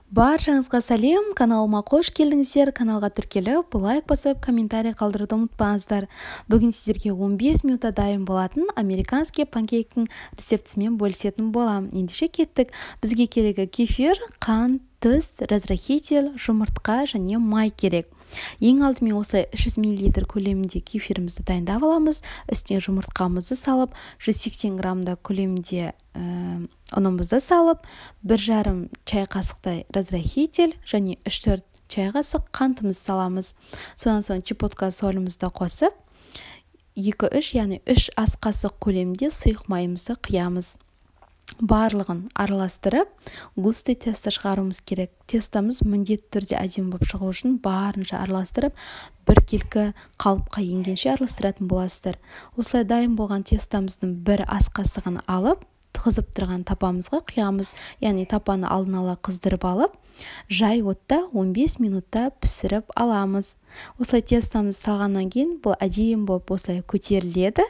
Баршаңызға сәлем, каналыма қош келдіңіздер. Каналға тіркеліп, лайк басып, комментарий қалдыруды ұмытпаңыздар. Бүгін сіздерге 15 минутта дайын болатын американский панкейктің рецептісімен бөлісетін боламын. Ендеше кеттік. Бізге керегі кефир, қант, тұз, разрыхитель, жұмыртқа және май керек. Ең алдымен осылай 300 мл көлемінде кефирімізді дайындап аламыз. Үстіне жұмыртқамызды салып, 180 граммда көлемінде ұнымызды салып, 1,5 чай қасықтай разрыхитель және 3-4 чай қасық қантымызды саламыз. Содан соң щепотка солімізді қосып, 2-3, яғни 3 ас қасық көлемінде сұйық майымызды құямыз. Барлығын араластырып, густой тесто шығаруымыз керек. Тестомыз міндетті түрде әдемі болып шығу үшін барынша араластырып, біркелкі қалыпқа енгенше араластыратын боласыздар. Осылай дайын болған тестомыздың бір ас қасығын алып, қызып тұрған тапамызға құямыз. Яғни тапаны алдын ала қыздырып алып, жай отта 15 минутта пісіріп аламыз. Осылай тестомызды салғаннан кейін бұл әдемі болып осылай көтеріледі.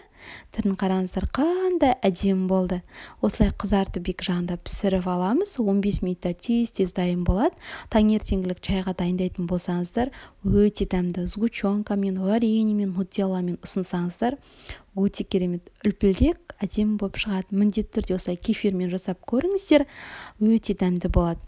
Түрін қараңыздар, қандай әдемі болды. Осылай қызартып екі жағында пісіріп аламыз. 15 минутта тез-тез дайын болады. Таңертеңгілік чайға дайындайтын болсаңыздар, өте дәмді сгущенкамен, вареньемен, нутелламен ұсынсаңыздар, өте керемет үлпілдек, әдемі болып шығады. Міндетті түрде осылай кефирмен жасап көріңіздер, өте дәмді болады.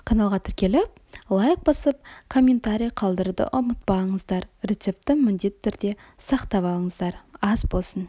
Каналға тіркеліп, лайк басып, комментарий қалдыруды ұмытпаңыздар. Рецептті міндетті түрде сақтап алыңыздар. Ас болсын.